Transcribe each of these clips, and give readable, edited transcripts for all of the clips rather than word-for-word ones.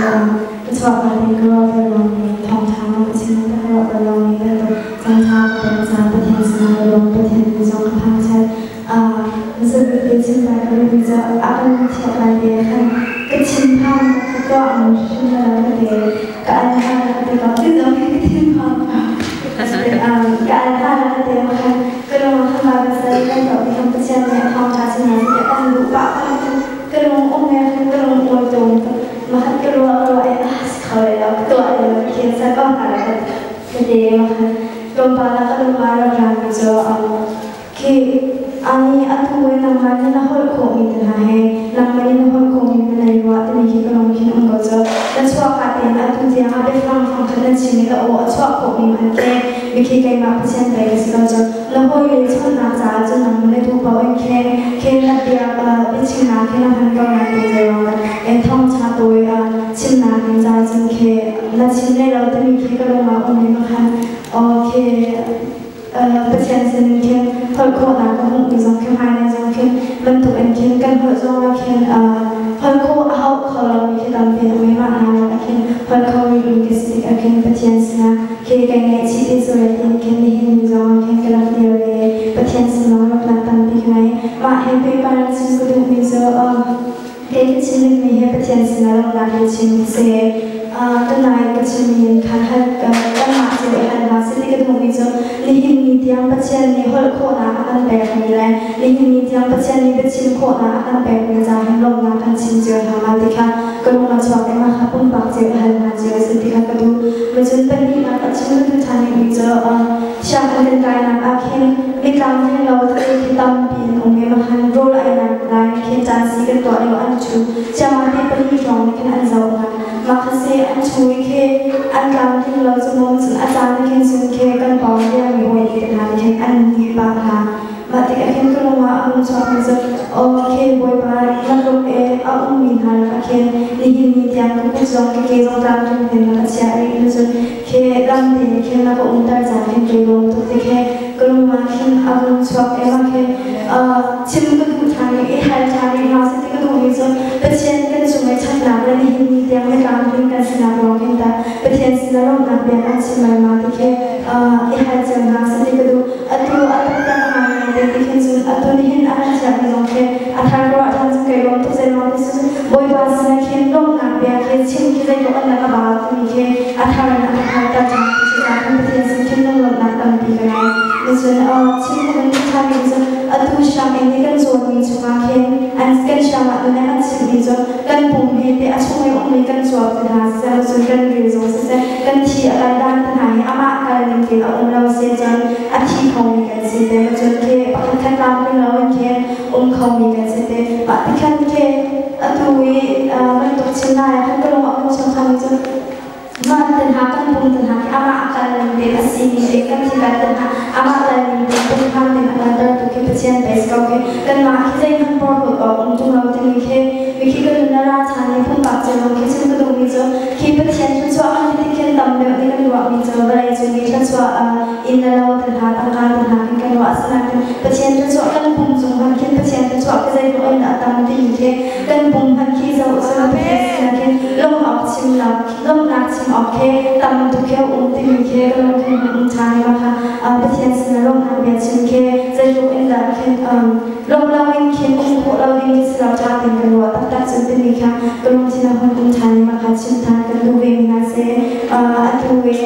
cu ka chuah ka tin ka ruah bal lomi thawngṭha ma ka chim ka ruah bal lomi bantuk cangṭha ka ton caan Pathian sinah ka lawm Pathian min zong ka thangṭhat. Misabik te chim lai ka duhmi cu a kan thiah lai te khan ka thinphang ka tuah mu hrim lo ka te ka al hna ka te ko ti zong hi ka thinphang ka al hna ka te khan ka lung khan Bible study kan tuah ti khan Pathian nih a thawngṭha chin hna seh kan duh pah khan ka lung um he khan ka lung awi tum mahat ka ruah ka ruah i ah si kho lai lo ka tuah lai lo Pathian sa ko hna la ka te khan tlawmpal ah ka lung aa rak rami cu Khi ani atu i nangmah nih na holh khawhmi te hna he nangmah nih na holh khawhmi na nei rua timi khi ka lung khin um ko cu. Na chuahka tein atu tiang ah biafang fangkhat na chim i na aw a chuah khawhmi hmanh khi mikhi keimah Pathian pei ka si lo cu. Na hawile chawnhnak caah cun nangmah na duh paoh in khen khen na biak biachimnak khi na hman ko nain te zeiruang dah thawngṭha tawi chimnak ding caah cun khi na chim leh lo timi khi ka lung ah um i makhan aw khi Pathian sin khin holh khawhnak ka hmuhmi zong khi hmailei zong khin bantuk in khin kan holh zong ah khin holh khawh a hauh kho lomi khi tampi an um i mah hna lakah khin holh kho rihmi ka si tikah khin Pathian sinah khi kai ngaihchih ti cu le tiin khin nihin ni zong ah khin ka rak dir ve i Pathian sin zong rak tampi ka ngei. Mah he pehpar in chim ka duhmi cu kei ka chim dingmi hi Pathian sinah lawmhnak he chim ka si. Tunai ka chimmi in khan hal kanmah cio i hal hna seh ti ka duhmi cu nihin ni tiang Pathian nih holh khawhnak a kan pekmi le nihin ni tiang Pathian nih biachim khawhnak a kan pekmi ca hin lawmhnak kan chim cio hna ma ti kha ka lung a chuak i mah kha pumpak cio i hal hna cio seh ti kha ka duh. Macun pahnihnak a chim ka duh ṭhan rihmi cu sianginn kan kainak ah khin mitlang tling lo tete khi tampi an um i mahan rawl einak lai khin caan si kan tuah lio an ṭhu ciammam te pali hrawng nih khin an zoh hna. Mah kha si an ṭhu i khi an tlamtling lo cu maw cun a caan khin cun khi kan pawng riangmi hawi te hna nih khin an nih pah hna. Mah tikah khin ka lung ah a hung chuakmi cu aw khi Bawipa na tluk i a ummi hna lakah khin nihin ni tiang ka kut zong ka ke zong tlamtling tein na ka chiah rih hnu cun khi dam tein khin na ka umter caan khin kai lawm tuk ti khi ka lung ah khin a hung chuak i mah khi chim ka duh ṭhan i i hal ṭhan rih hna seh ti ka duhmi cu Pathian kan cung i ṭhatnak le nihin ni tiang mitlamtling kan sinak ruang hin tah Pathian sinah lawmhnak bia kan chim lai ma ti khi i hal cio hna seh ti ka duh. Atu a taktak a ngai ngai ti khin cun atu nihin a kan chiahmi zong khi a thar ka ruah ṭhan cun kai lawm tuk zeimawng ti cu Bawipa sinah khin lawmhnak bia khi chim khi zeitluk an rak a bau timi khi a thar in a ka hngalhter ṭhan ti cu khin Pathian sin khin lunglawmhnak tampi ka ngei. Nicun chim ka van duh ṭhanmi cu atu sianginn i kan cawnmi chungah khin an kan siang ah nun an chimhmi cu kan pum he te a chung i ummi kan cuap te hna siseh cun kan ril zong siseh kan thi a kal dan te hna hi amah kal ning tein a um lo si cun a thi khomi kan si te cun khi pakhat khat tlamtling lo in khin um khomi kan si te mah tikhan khi atu i bantuk chin lai ah khan ka lung a um chung khan cu mah te hna kan pum te hna khi amah a kal ning te a si ning te kan thi kal te hna amah kal ning te pum hram te a kalter tu khi Pathian pei si ko khi kanmah khi zeihmanh porhlawt awk um ṭung lo timi khi mikhi ka nun a ra ṭhan i pumpak cio zong khi chim ka duhmi cu khi Pathian thluachuah kan ti khin tam deuh nih kan ruahmi cu vawlei cung i thluachuah inn le lo te hna tangka te hna khin kan ruah asinain Pathian thluachuah kan pum cung hmanh khin Pathian thluachuah khi zeitluk in dah a tam timi khi kan pum hmanh khi zoh usih Pathian sinah khin lawmh awk chimnak lawmhnak chim awk khi tam tuk khi a um timi khi ka lungthin hmanh um ṭhan i mah kha Pathian sinah lawmhnak bia chim khi zeitluk in dah khin lawmh loin khin um khawh lo ding khi si lo ṭha tein kan ruah taktak cun timi kha ka lungthin a hun um ṭhan i mah kha chim ṭhan kan duh ve mi hna seh atu i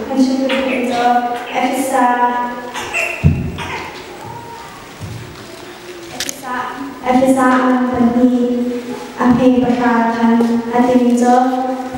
kan chim ka duhmi cu Efesa Efesa an pahnih a hme pahra khan a timi cu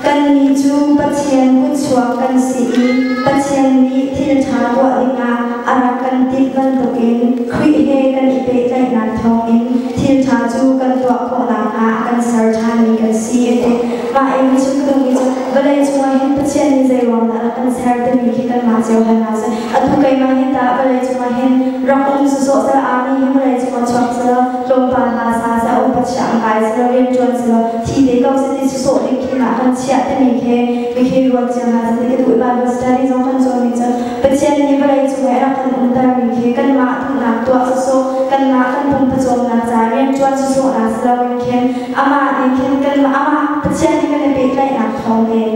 kannih cu Pathian kutchuak kan si i Pathian nih thil ṭha tuah dingah a rak kan timh bantukin Khrih he kan i pehtlaihnak thawngin thil ṭha cu kan tuah khawh nakhnga a kan ser ṭhanmi kan si a ti. Mah in ka chim ka duhmi cu vawlei cungah hin Pathian nih zeiruang dah a rak kan ser timi khi kanmah cio hal hna sih. Atu keimah hi tah vawlei cungah hin rak um sawsawh seh army hi vawlei cungah chuak selaw tlawmpal hna sa seh upat chiah an kai selaw rianṭuan selaw thi te ko seh ti sawsawh ding khi mah kan chiah timi khi mikhi ruat cio hna seh ti ka duh i Bible study zong kan cawnmi cu Pathian nih vawlei cung i a rak kan umtermi khi kanmah duhnak tuah sawsawh kanmah kan pum pawcawmnak ca rianṭuan sawsawhnak si loin khin amah nih khin kan amah Pathian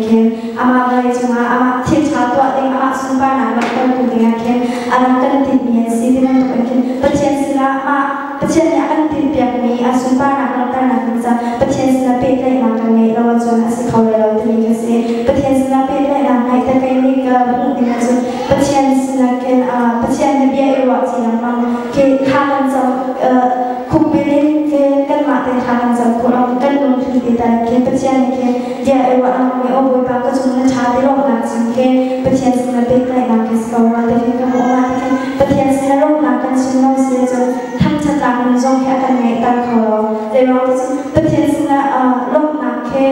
khin amah vawlei cungah amah thil ṭha tuah ding, amah sunparnak langhtertu dingah khin a rak kan tinhmi an si ti bantuk in khin Pathian sinah mah Pathian nih a kan tinhpiakmi a sunparnak langhternak ding caah Pathian sinah pehtlaihnak kan ngeih lo ahcun a si kho lai lo timi khi a si. Pathian sinah pehtlaihnak ngeih te kei nih ka hmuh ning ahcun Pathian sinah khin Pathian he bia i ruah ci lengmang khi thla kan cam khukbil in khi kanmah te thla kan cam khawh lo, kan lungthli te tal khi Pathian he khin bia i ruah lengmang i, "Aw Bawipa, ka cung na ṭha ti lawmhnak chim," khi Pathian sinah pehtlaihnak khi si ko rua ti khi ka hmuh. Mah ti khin Pathian sinah lawmhnak kan chim lo si ahcun thangṭhatnak nun zong khi a kan ngeihter kho lo. Zeiruang ti cun Pathian sinah lawmhnak khi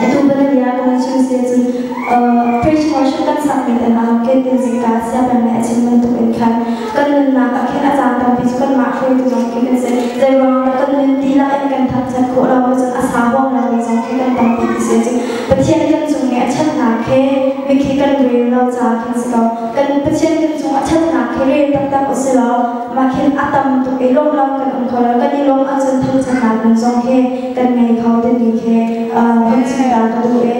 atu banabia kan chim si ahcun preach worship kan sakmi te hna zong khi tuzing ka siaherh nih a chim bantuk in khan kan nunnak ah khin a caan tampi cu kanmah hruaitu zong khi kan si. Zeiruang dah kan nun dihlak in kan thangṭhat khawh lo ahcun a sa huam lomi zong khi kan tampi ti si ahcun Pathian kan cung i a ṭhatnak khi mikhi kan rel lo caah khin si ko. Kan Pathian kan cung a ṭhatnak khi rel taktak u si law mah khin a tam tuk i lawmh lo kan um kho lo. Kan i lawmh ahcun thangṭhatnak nun zong khi kan ngei kho timi khi hun chim ta ka duh i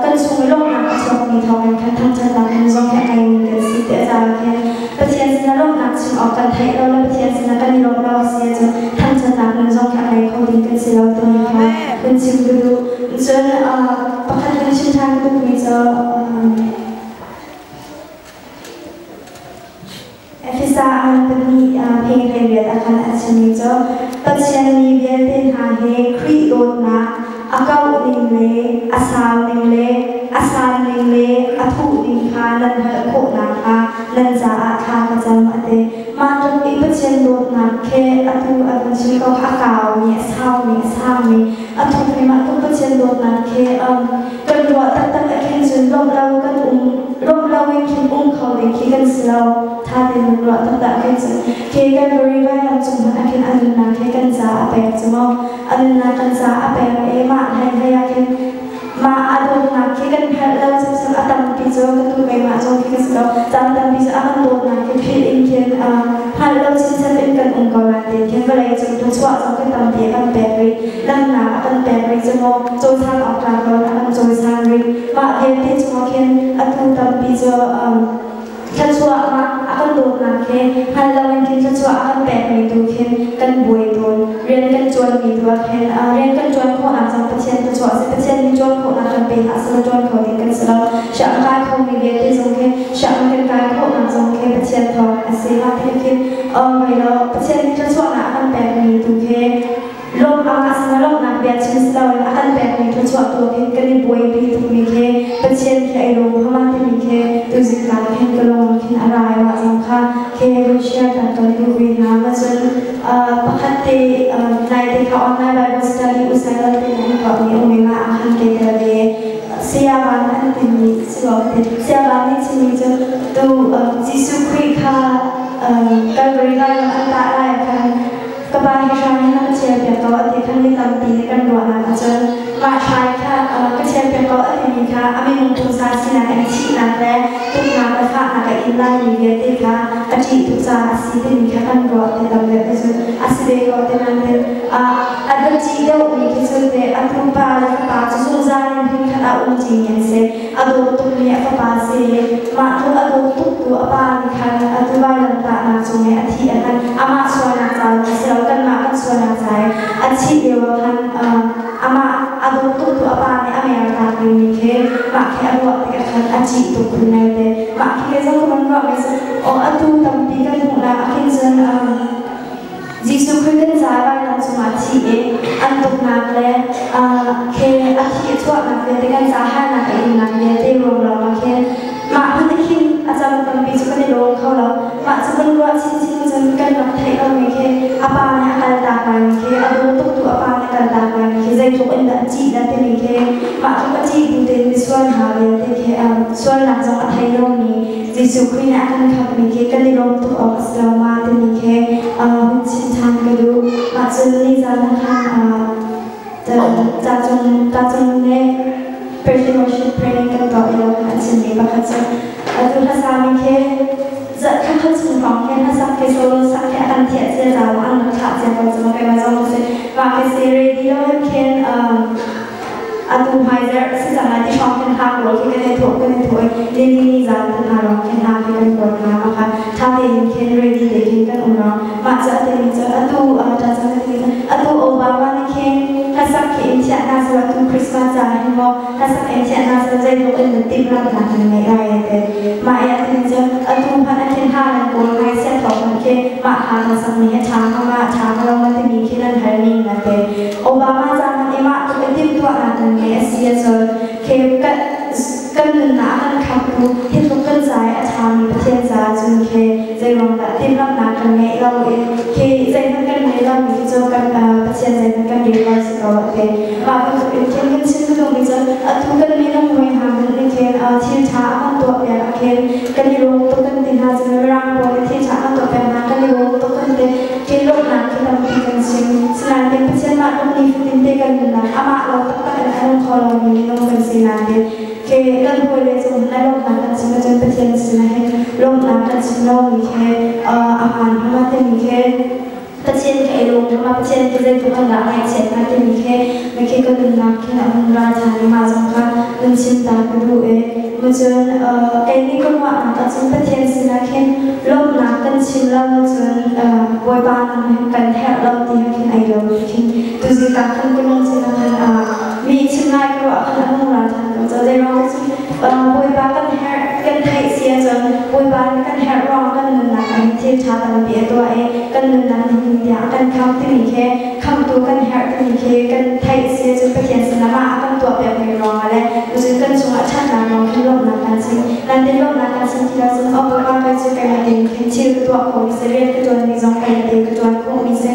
kan chung i lawmhnak a chuakmi thawngin khan thangṭhatnak nun zong khi a ngeimi kan si ti a caah khin Pathian sinah lawmhnak chim awk kan theih lo le Pathian sinah kan i lawmh lo a si ahcun thangṭhatnak nun zong khi a ngei kho ding kan si lo timi kha hun chim ka duh. Cun pakhat hun chim ṭhan ka duhmi cu Efesa an pahnih pheng 18 ah khan a chimmi cu Pathian mi vialte hna he Khrih dawtnak a kauh ning le a sau ning le a san ning le a thuh ning kha nan hngalh khawh nakhnga nan caah thla ka cam, a ti. Mah tluk i Pathian dawtnak khi atu a kan chim ko a kaumi, a saumi, a sangmi, a thukmi mah tluk Pathian dawtnak khi kan ruah taktak ah khin cun lawmh lo kan um lawmh lo in khin um kho ding khi kan si lo. Tha tein kan ruah taktak ah khin cun khi Calvary vailam cung hmanh ah khin a nunnak khi kan caah a pek cu maw, a nunnak kan caah a pek i mah hlei hlei ah khin mah a dawtnak khi kan phelh lo sawsam. A tampi cu ka tu keimah zong khi ka si lo. Caan tampi cu a kan dawtnak khi philh in khin hngalh lo chinchin in kan um ko lai tiin khin vawlei cung thluachuah zong khi tampi a kan pek rih, damnak a kan pek rih cu maw, cawisan awk tlak lo in a kan cawisan rih. Mah vialte cungah khin atu tampi cu thluachuah mah a kan dawtnak khi hngal loin khin thluachuah a kan pekmi tu khin kan buai tawn. Rian kan ṭuanmi tu ah khin rian kan ṭuan khawhnak zong Pathian thluachuah a si. Pathian nih ṭuan khawhnak kan pe hlah selaw ṭuan kho ding kan si lo. Sianginn kai khomi vialte zong khi sianginn kan kai khawhnak zong khi Pathian thawng a si. Mah ti khin ngei lo Pathian nih thluachuahnak a kan pekmi tu khi lawm amah sinah lawmhnak bia chim si loin a kan pekmi thluachuah tu khin kan i buaipi tukmi khi Pathian khi ai lawm hama timi khi tuzing kaan khin ka lung khin a rai mah zong kha khi vui share kan kan duh ve hna. Ma cun pakhat te nai te kha online Bible study usai te an tuahmi um i mah ah khan ke tel ve sayavan an timi si lo te. Sayavan nih chimmi cu tu Jesuh Khrih kha Calvary vailam an tah lai ah khan, "Ka pa, hi hrai hi na ka chiarpiak ko," a ti khan mi tampi nih kan ruahnak ahcun mah hrai kha ka chiarpiak ko a timi kha a minung pumsa sinak in thihnak le tuknak le fahnak a in laimi vialte kha a ṭih tuk caah a si timi kha kan ruah ti tam deuh te cun a si ve ko te. Nain a va ṭih deuhmi khi cun te atu pa le fapa cu zungzal in hmunkhat ah um ṭimi an si. A dawt tukmi a fapa si. Mah tluk a dawt tuktu a pa nih khan atu vailamtahnak cung i a thih ah khan amah sualnak ca lawng si lo, kanmah kan sualnak ca i a thih lio ah khan amah a dawt tuktu a pa nih a mertak dingmi khi mah khi a ruah tikah khan a ṭih tuk khun ngai te. Mah khi kei zong ka van ruah mi cu aw atu tampi kan hmuhnak ah khin cun Jesuh Khrih kan ca vailam cungah thi i an tuknak le khe a thi a chuahnak vialte, kan ca harnak a innak vialte ruang lawngah khin mah hmun khin a cam tampi cu kan i lawm kho lo. Mah cu kan ruah chinchin cun kan rak theih lomi khi a pa nih a kaltak laimi khi, a dawt tuktu a pa nih a kaltak laimi khi zeitluk in dah a cih dah timi khi, mah tluk a cih bu tein misual hna vialte khi sualnak zong a thei lomi Jesuh Khrih nih a kan khamhmi khi kan i lawm tuk awk a si lo ma timi khi hun chim ṭhan ka duh. Mah cun nizan ah khan cacung nih Persian worship training kan tuah lio khan a chimmi pakhat cu atu hlasami khi zarh khat khat chung hrawng khi hlasak khi solo sak khi a kan thiah cia caah an rak thlah cia ko cu keimah zong ka si. Mah khi si ready lo in khin atu Atu hmaizarh si cang lai ti hrawng khin hla pawl khi kan i thawh kan i thawh i nini ni zan te hna lawng khin hla khi kan kuat hna. Mah kha ṭha tein khin ready te khin kan um lawng mah cu a timi cu atu ṭa cang ka timi cu atu Obama nih khin hlasak khi in thiah hna selaw, atu Christmas ca hin maw hlasak in thiah hna selaw, zeitluk in dah timhlamhnak nan ngeih lai te. Mah i a timi cu atu hmanh ah khin hla nan kawl ngai sia thawk hmanh khi mah hla nan sakmi hi a ṭha hnga ma, a ṭha hnga lo ma timi khi nan hal ning na te. Obama ca hmanh i mah tluk i timhtuahnak nan ngei a si ahcun khi kan nunnak a kan khamhtu, hi tluk kan ca i a ṭhami Pathian caah cun khi zeiruang dah timhlamhnak kan ngeih lo i khi zeihmanh kan ngei lomi khi cu kan Pathian zeihmanh kan rel lo si ko a ti. Mah bantuk in khin kan chim ka duhmi cu atu kan minung hawi hna hmanh nih khin thil ṭha a kan tuahpiak ah khin kan i lawm tuk kan ti hna. Cun Mirang pawl nih thil ṭha a kan tuahpiak hna kan i lawm tuk kan ti khi, lawmhnak khi tampi kan chim. Sinain Pathian mah tluk nifatin te kan nunnak amah lo taktak in a nung kho lomi minung kan si nain khi kan hawile cung hmanh ah lawmhnak kan chim ahcun Pathian sinah hin lawmhnak kan chim lomi khi a hmaan hnga timi khi, Pathian ka i lawm hnga, Pathian khi zeitluk an dah ngaihchiat hnga timi khi khi ka nunnak khin a hun ra ṭhan i mah zong kha nun chim ta ka duh i cun kei nih ka ruahnak ahcun Pathian sinah khin lawmhnak kan chim lo ahcun Bawipa nang hin kan herh lo ti khin ai lo ti khin tuzing ka khan ka lungthin ah khan mi chim lai ka ruah khan a hung ra ṭhan ko. Cu zeiruang cun Bawipa kan herh kan theih si ahcun Bawipa nih kan herh ruang kan nunnak ah hin thil ṭha tampi a tuah i kan nunnak nihin tiang a kan khamh timi khi, khamhtu kan herh timi khi kan theih si ahcun Pathian sinah mah a kan tuahpiakmi ruangah le cun kan cungah ṭhatnak ruang khin lawmhnak kan chim. Nan tin lawmhnak kan chim ti lo cun oh Bawipa, kei cu keimah tein khin thil ka tuah khawhmi si, rian ka ṭuanmi zong keimah tein ka ṭuan khawhmi si,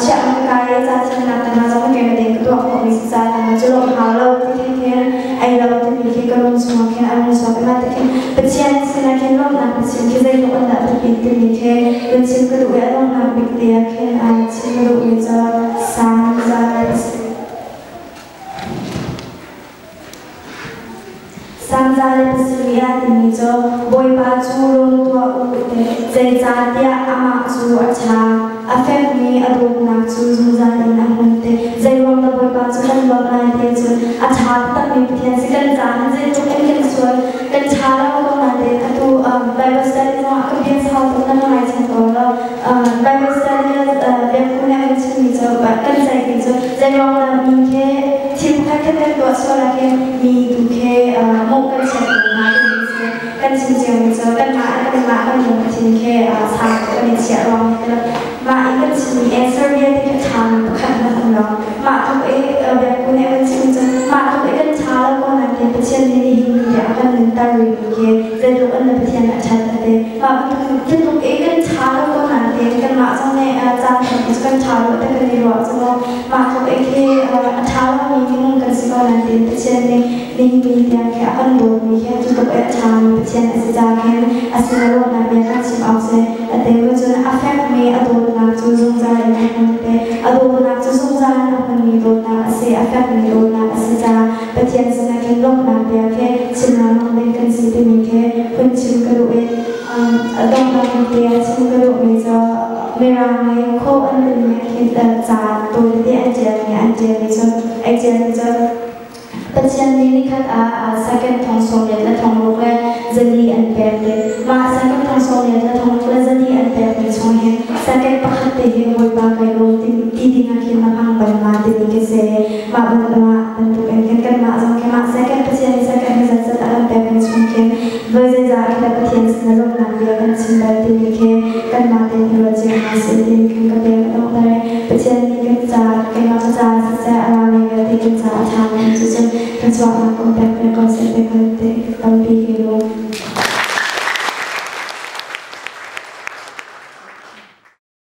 chiah ka kai i ca thiamnak te hna zong keimah tein ka tuah khawhmi si caah nangmah cu lawmh hau lo ti khin khin ei lo timi khi ka lung chungah khin a rung chuak i mah ti khin Pathian sinah khin lawmhnak na chim khi zeitluk an dah biapit timi khi vun chim ka duh i a donghnak bik te ah khin chim ka duhmi cu Salm 107 ah timi cu Bawipa cu lawm tuah u te, zeicahtiah amah cu a ṭha, a fekmi a dawtnak cu zungzal in a hmun te. Zeiruang dah Bawipa cu kan lawmh lai ti cun a ṭha taktakmi Pathian si. Kan caah zeitluk in kan sual, kan ṭha lo ko nain atu Bible study zongah ka bia sau tuk nan ngai cang ko lo. Bible study biakku nih a kan chimmi cu, kan ceihmi cu zeiruang dah mi khi thil pakhat khat kan tuah sual ah khin mi tu khi mawh kan chiat ko hna timi si. Kan chim ciomi cu kanmah kan lungthin khi sang tuk kan i chiah ruang hi ti mah i kan chimmi answer vialte khi a ṭhami pakhat hmanh um lo. Mah tluk i biakku nih a kan chimmi cu mah tluk i kan ṭha lo ko nain Pathian nih nihin ni tiang a kan nunter rihmi khi zeitluk in na Pathian a ṭhat a ti. Mah bantuk tluk i kan ṭha lo ko nain kanmah zong nih caan tampi cu kan ṭha lo ti kan i ruah cu maw. Mah tluk i khi a ṭha lomi minung kan si ko nain Pathian nih nihin ni tiang khi a kan dawtmi khi cu tluk i a ṭhami Pathian a si caah khin a sin a lawmhnak bia kan chim awk si. A te cun a fekmi a dawtnak cu zungzal in a hmun te. A dawtnak cu zungzal in a hmunmi dawtnak a si, a fekmi dawtnak a si caah Pathian sinah khin lawmhnak bia khi chim lengmang ding kan si timi khi hun chim ka duh i a donghnak bik te ah chim ka duhmi cu Mirang nih khaw an timi khin ca tawite an ṭialmi cu ai ṭialmi cu Pathian nih nikhat ah second 86,400 an pek i mah second 86,400 an pekmi chung hin second pakhat te hi Bawipa kai lawm ti ding ah khin na hmang bal ma timi khi si. Mah bantuk in khin kanmah zong khi mah second, Pathian nih second hi zetzat a kan pekmi chung khin voi zeizah khi dah Pathian sin ah lawmhnak bia kan chim bal timi khi kanmah tein i ruat cio hna sih timi khin ka bia ka donghter i Pathian nih kan ca, keimah ka ca siseh, a rami vialte kan ca a ṭhami cucun thluachuahnak kan pek ve ko seh ti kan tampi hi lawm.